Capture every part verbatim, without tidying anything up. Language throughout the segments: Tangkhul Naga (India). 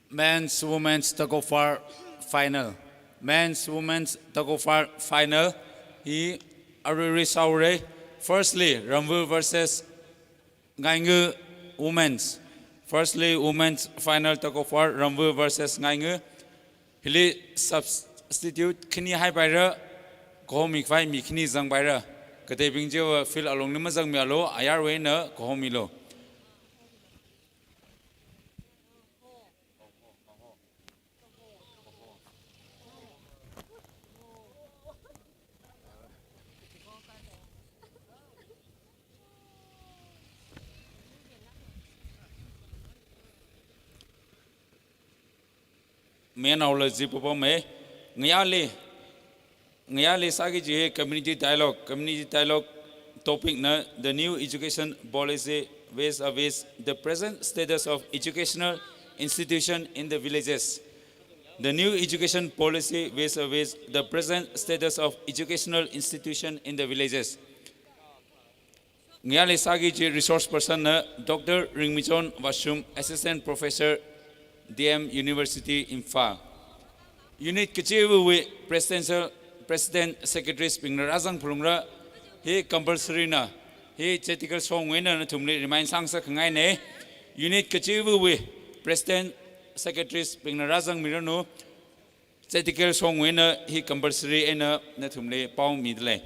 Men's, women's tug of war final. Men's, women's tug of war final hi aruirui sāura. Firstly, Ramvu versus Ngaingu women's. Firstly, women's final tug of war, Ramvu versus Ngaingu. Hili substitute khani haipaira, kahomi khavai mi khani zangpaira. Kateibing chiva field alungli mazangmialu, ayarwui eina kahomilu. Mayarnaola zip pamei, ngayāli, ngayāli sāki kaji community dialogue, community dialogue topic na the new education policy vis-a-vis the present status of educational institution in the villages. The new education policy vis-a-vis the present status of educational institution in the villages. Ngayāli sāki kaji resource person na Doctor Ringmichon Vashum, Assistant Professor, D M University, Imphal. Unit kachivawui presidential, president secretaries bingna rāzang phalungra, hi compulsory na, hi Chetical Songwui eina nathumli remind sāngasak khangaina. Unit kachivawui president secretaries bingna rāzangmiranu, Chetical Songwui eina hi compulsory eina nathumli pao midalei.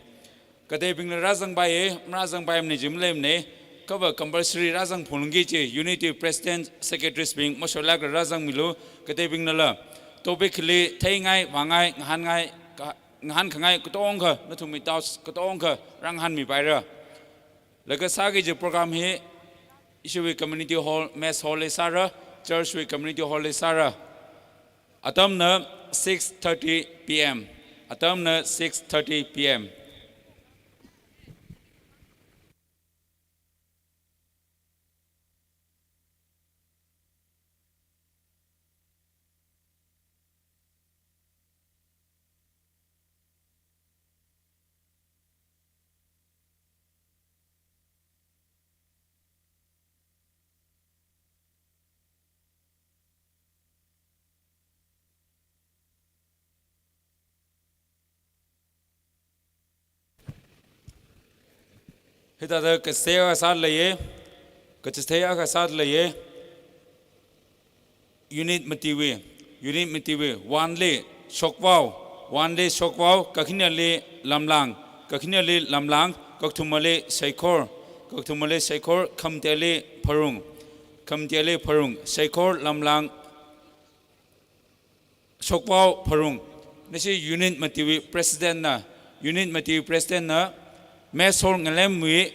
Kateibingna rāzangpaiya, marāzangpaimana chi maleimana, kha va compulsory rāzang phalungki kaji, unit wui president secretaries bing mashoilākla rāzangmilu, kateibingnala topic hili theingai, vāngai, ngahānngai, ka-, ngahānkhangai katongkha, nathumwui doubts katongkha rāngahānmipaira. Laga sāki kaji program hi ishiwui community hall, mess hall li sāra, church wui community hall li sāra. Atamna six thirty P M. Atamna six thirty P M. Hithāda kashei akha sāda leiya, kachithei akha sāda leiya. Unit matiwui, unit matiwui, one li shokvao, one li shokvao, kakhaneli lamlang, kakhaneli lamlang, kakathumali sheikhor, kakathumali sheikhor, khamateli pharung, khamateli pharung, sheikhor lamlang, shokvao pharung. Nashi unit matiwui president na, unit matiwui president na, mess hall ngalemwui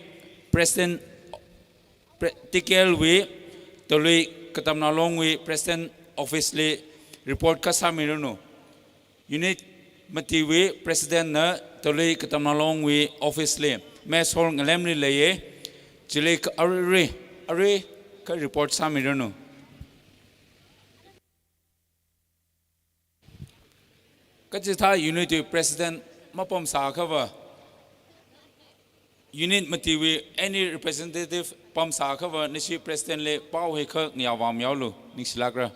president, pre-, T K L wui, Talui Katamnao Longwui president office li report akha sāmiranu. Unit matiwui president na Talui Katamnao Longwui office li, mess hall ngalemli leiya, chili kha aruirui, aruirui kha report sāmiranu. Kachithā unit wui president mapamsā akhava, unit matiwui any representative pamsā akhava, nashi president li pao hi kha ngayā vāmiaolu, ningshilākra.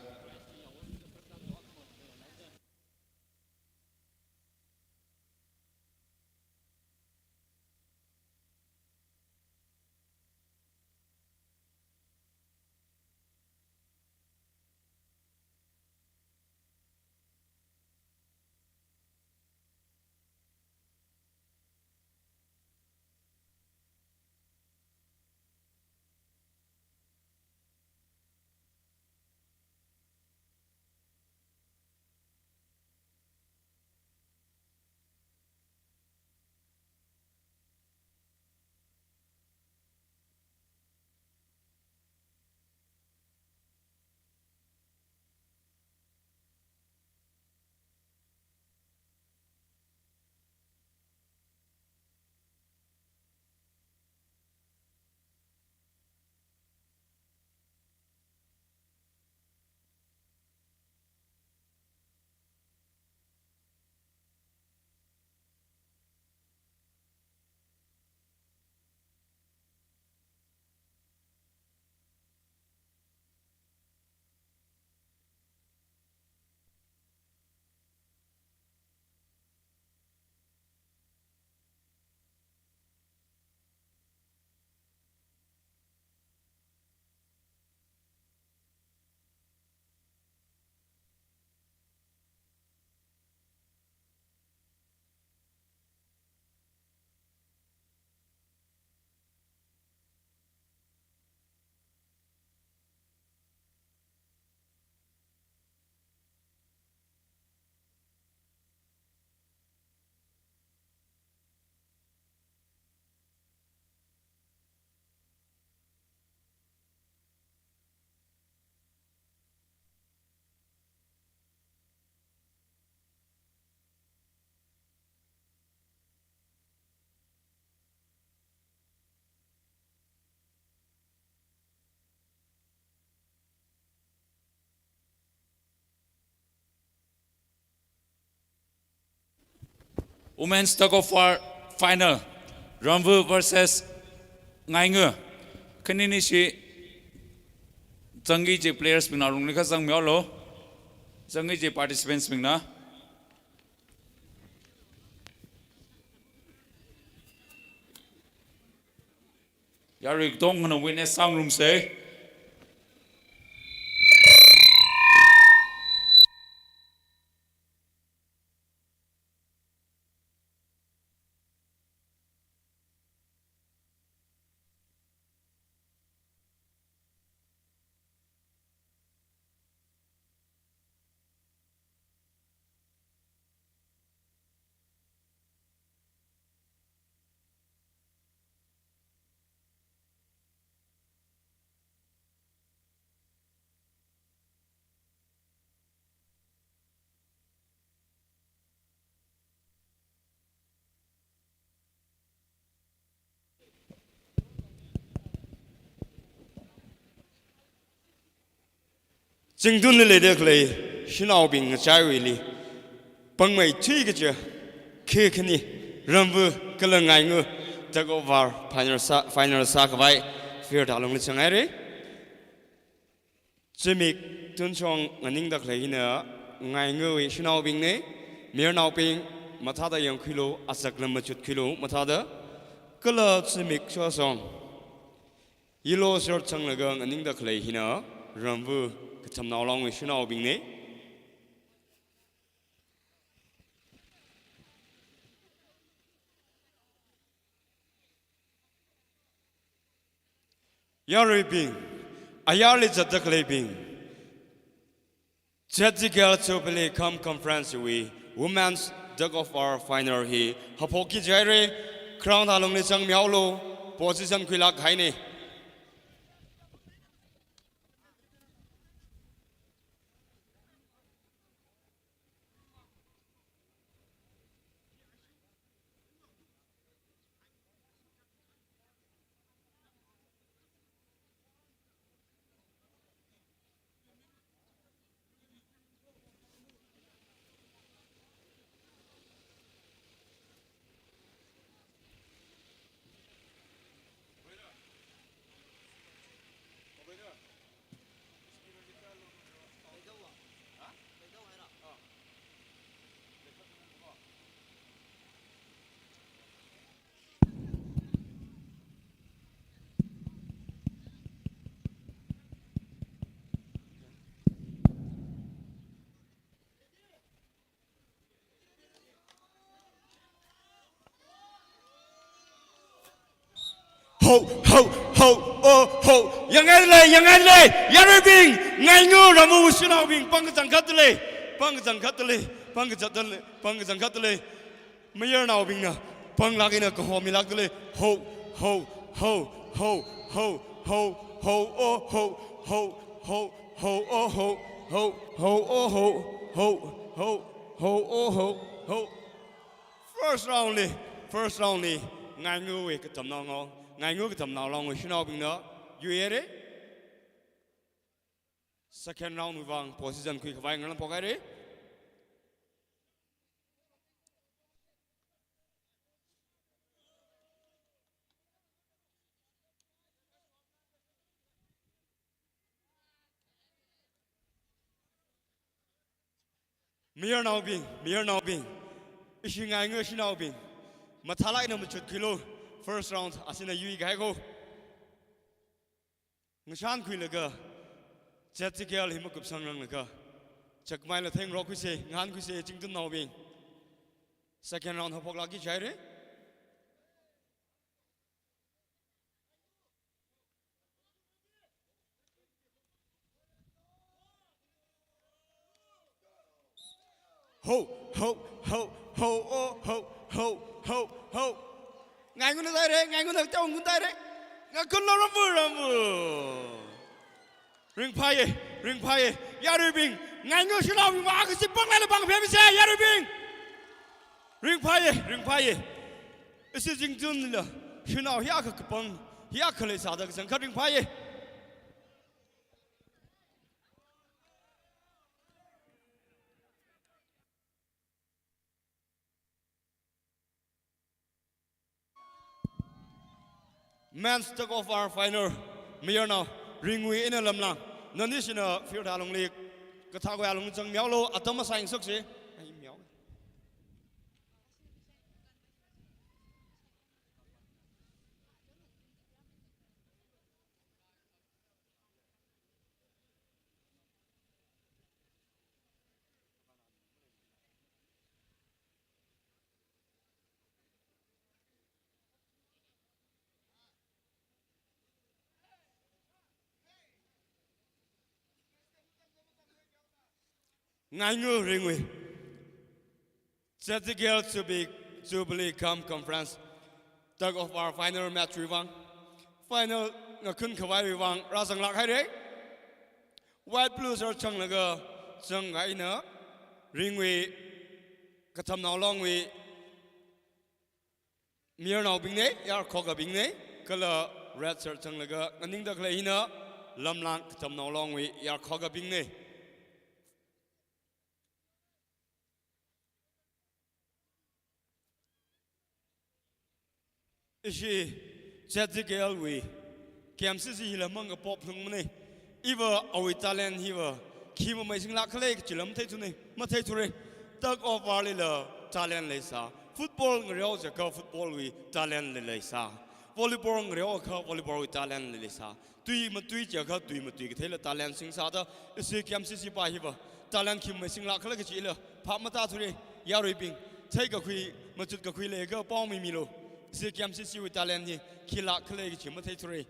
Women's tug of war final, Ramvu versus Ngaingu. Khaninishi zangki kaji players bingna lungli kazangmihaolu. Zangki kaji participants bingna. Yarui katongana witness sāngarumsa. Zingtunli leida khalei shanaobing ngachaiwuili pāngmeithui kaja, khi khani Ramvu kala Ngaingu tug of war final sā, final sākhavai field alungli zanghaira. Zimik tunshong nganingda khalei hina Ngainguwui shanaobingna. Mayarnaobing, mathāda yangkhuilu, azakla machutkhuilu, mathāda. Kala zimik shosong yellow shirt sanglaga nganingda khalei hina Ramvu Katamnao Longwui shanaobingna. Yaruibing, ayarli zatda khaleibing, Z G K L Jubilee cum Conference wui Women's Tug of War Final hi haophokki jihaira. Ground alungli zangmihaolu, position khuilāk kahaina. Ho, ho, ho, oh, ho. Yangngaile, yangngaile. Yaruibing, Ngaingu, Ramvu shanaobing, pāng kachangkhat dalei. Pāng kachangkhat dalei. Pāng kachangkhat dalei. Pāng kachangkhat dalei. Mayarnaobingna pānglāk eina kahomilāk dalei. Ho, ho, ho, ho, ho, ho, oh, ho, ho, ho, ho, oh, ho, ho, ho, oh, ho, ho, ho, ho, oh, ho, ho. First round li, first round li, Ngainguwui Katamnao Ngao, Ngaingu Katamnao Longwui shanaobingna yuihaira. Second round wui vang position khuikhavai ngarumphok haira. Mayarnaobing, mayarnaobing. Ishi Ngaingu shanaobing, mathālāk eina machutkhuilu. First round ashina yuikahai ko. Ngashankhuilaga, Z G K L hi makupsangranglaga, chakmaila thengrokkhuisa, ngahānkhuisa, Zingtunnaobing. Second round haophoklākki jihaira. Ho, ho, ho, ho, oh, ho, ho, ho, ho. Ngainguna tairai, Ngainguna tao ngun tairai. Ngakunlo Ramvu, Ramvu. Ringphāya, ringphāya. Yaruibing, Ngaingu shanaobing, ma akha si pānglaila pāngphemisa, yaruibing. Ringphāya, ringphāya. Ishi Zingtunla shanao hiyākha kapāng, hiyākha leisāda kachangkhat ringphāya. Men's tug of war final, mayarnao Ringwui eina Lamlang. Nanishina field alungli kathākawui alungli zangmihaolu, atam masāngasaksi. Ai, miao. Ngaingu Ringwui Z T K L Jubi-, Jubilee cum Conference tug of war final match wui vang, final ngakhun khavaiwui vang rāzanglāk haira. White blue shirt changlaga zangkahai hina Ringwui Katamnao Longwui mayarnaobingna, yarkhokabingna, kala red shirt changlaga nganingda khalei hina Lamlang Katamnao Longwui yarkhokabingna. Ishi Z T K L wui K M C C hila mangapop lungmana. Iva awui talent hiva khi mamei singlāk khala kachila matheithuna, matheithura. Tug of war lila talent leisā, football ngareo jiakha football wui talent leisā, volleyball ngareokha volleyball wui talent leisā, tui matui jiakha tui matui katheila talent singsāda, ishi K M C C pa hiva talent khi mamei singlāk khala kachila phap matāthura. Yaruibing, theikakhui, machutkakhui leiakha pao mimilu. Ishi K M C C wui talent hi khilāk khala kachi matheithura.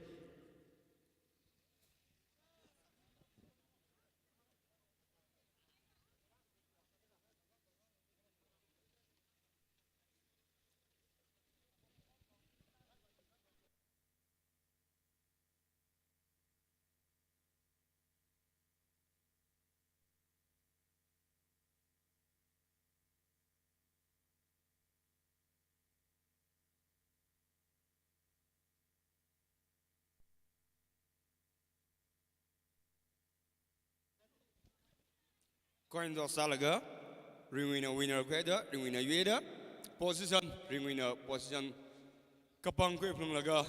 Coin toss sālaga, Ringwuina winner khuida, Ringwuina yuida, position, Ringwuina position kapangkhui phalunglaga,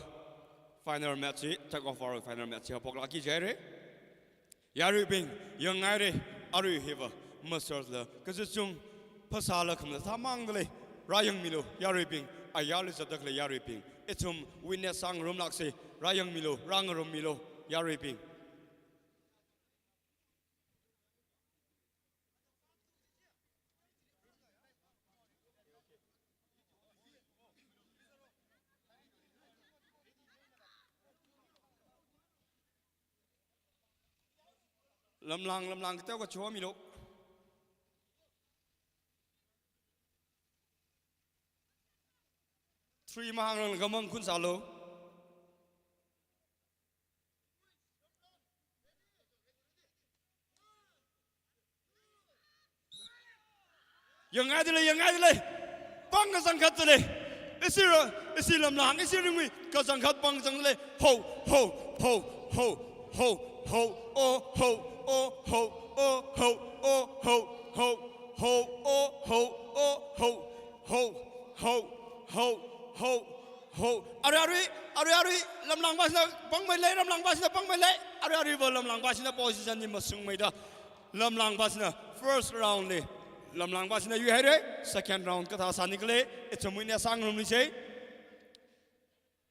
final match hi, tug of war final match hi haophoklākki jihaira. Yaruibing, yangngaira, arui hiva, masarla, kazachung, phasāla khamathā mangda lei, rāyangmilu, yaruibing, ayarli zatda khalei yaruibing, ithum witness sāngarumlāksa, rāyangmilu, rāngarummilu, yaruibing. Lamlang, Lamlang, kateo kachomilu. Three mahānglakha mangkhunsālu. Yangngaida lei, yangngaida lei. Pang kachangkhat sālei. Ishi ro, ishi Lamlang, ishi Ringwui kachangkhat pang kachangkhat lei. Ho, ho, ho, ho, ho, ho, o, ho, o, ho, ho, ho, ho, ho, o, ho, o, ho, ho, ho, ho, ho, ho. Arui, arui, arui, arui, Lamlang pashina pangmei lei, Lamlang pashina pangmei lei. Arui, arui va Lamlang pashina position hi masungmeida. Lamlang pashina first round li Lamlang pashina yuihaira, second round kathā sāni khala, ithum witness sāngarumlisa.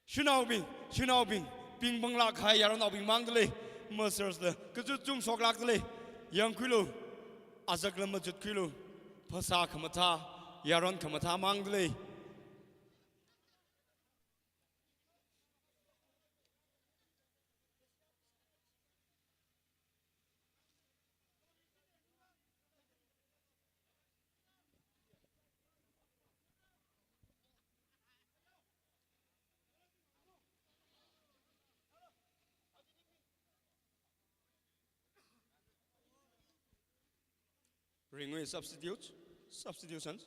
Shanaobing, shanaobing, pingpanglāk kahai yaronnaobing mangda lei, masarla, kazachung shoklākda lei, yangkhuilu, azakla machutkhuilu, phasā khamathā, yaron khamathā mangda lei. Ringwui substitute, substitutions.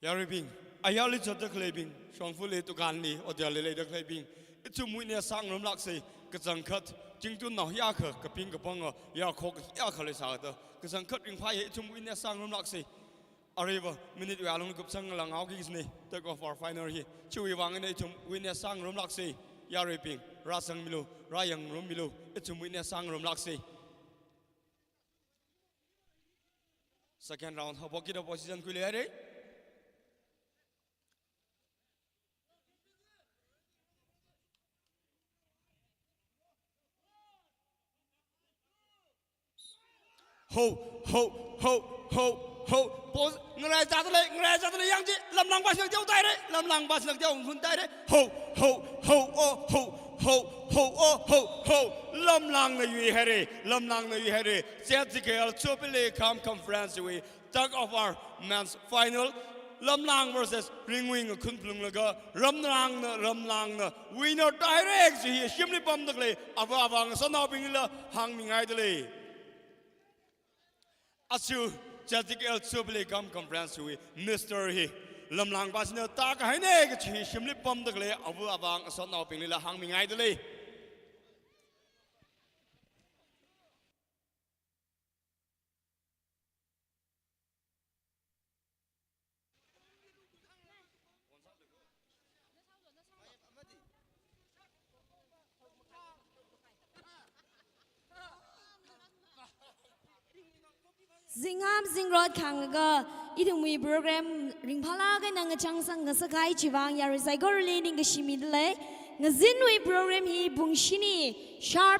Yaruibing, ayarli zatda khaleibing, shongfali, dukanli, hotelli leida khaleibing, ithum witness sāngarumlāksei, kachangkhat, chingtunnao hiyākha, kaping kapanga, yakhok hiyākha leisāda, kachangkhat ringphāya, ithum witness sāngarumlāksei. Aruiva, minute wui alungli kupsang ngalānghaoki kajina, tug of war final hi. Chiwui vang eina ithum witness sāngarumlāksei, yaruibing, rāsangmilu, rāyangngarummilu, ithum witness sāngarumlāksei. Second round haophokki da position khuihaira. Ho, ho, ho, ho, ho. Pose, ngarai zāda lei, ngarai zāda lei, yangji, lamlāngpā shilak teo taira, lamlāngpā shilak teo hun taira. Ho, ho, ho, o, ho, ho, ho, o, ho, ho. Lamlāngna yuihaira, lamlāngna yuihaira. Z G K L Jubilee cum Conference wui tug of war men's final. Lamlāng versus Ringwui ngakhun phalunglaga, ramlāngna, ramlāngna winner taira kaji hi shimli pamda khalei ava avā ngasotnaobinglila hāngmingaida lei. Aja Z G K L Jubilee cum Conference wui Mister hi lamlāngpā shina tākahaina kaji hi shimli pamda khalei ava avā ngasotnaobinglila hāngmingaida lei. Zingham zingrot khanglaga ithumwui program ringphālāk eina ngachangsang ngasakhai chiwui vang yarui saikorali ningkashi mida lei. Ngazinwui program hi pung shini sharp